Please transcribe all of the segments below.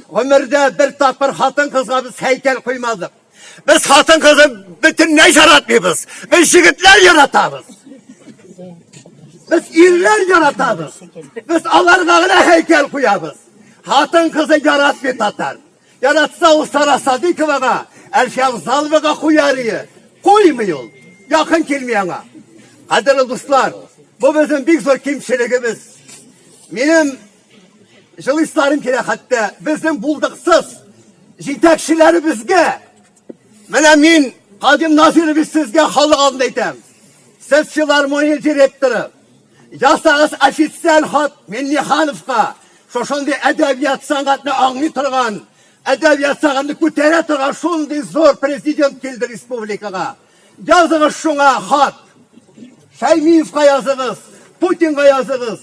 Гомердә бер тапкыр хатын-кызга без һәйкәл куймадык. Без хатын-кызны бөтенләй яратмыйбыз. Без егетләр яратабыз. Без ирләр яратабыз. Без аларга гына һәйкәл куябыз. Хатын-кызны яратмый татар. Яратса ул Сара Садыковага, Әлфия Авзаловага куяр ие. Куймый ул. Якын килми аңа. Кадерле дуслар, бу безнең бик зур кимчелегебез. Минем җылысларым килә хәтта безнең булдыксыз җитәкчеләребезгә. Менә мин Кадим Назирович сезгә халык алдында әйтәм. Сез филармония директоры. Ясагыз официаль хат Миннихановка. Шушындый әдәбият сәнгатьне аңлый торган, әдәбият сәнгатьне күтәрә торган шундый зур президент килде республикага. Языгыз шуңа хат. Шәймиевка языгыз, Путинга языгыз.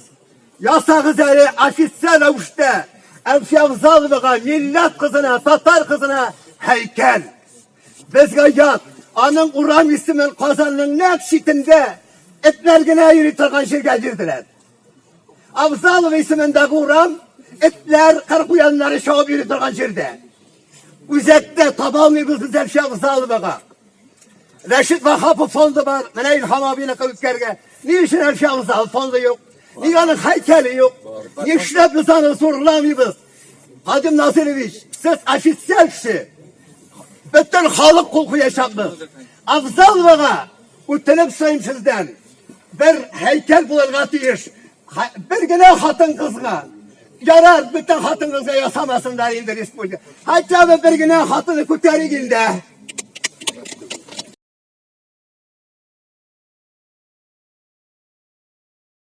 Ясагыз әле официаль рәвештә Әлфия Авзаловага, милләт кызына, татар кызына һәйкәл. Безгә ят, аның урам исемен Казанның нәкъ читендә этләр генә йөри торган җиргә бирделәр. Авзалова исемендәге урам этләр, кыр куяннары чабып йөри торган җирдә. Үзәктә таба алмыйбыз без Әлфия Авзаловага. Рәшит Вахапов фонды бар, менә Илһам абыйныкы үткәргә. Ни өчен Әлфия Авзалов фонды юк? Нигә аның һәйкәле юк? Нишләп без аны зурламыйбыз? Кадим Насырович, сез официаль кеше. Бөтен халык кул куячакбыз. Авзаловага үтенеп сорыйм сездән. Бер һәйкәл булырга тиеш. Бер генә хатын-кызга. Ярар, бөтен хатын-кызга ясамасыннар инде республика. Хотя бы бер генә хатыны күтәрик инде.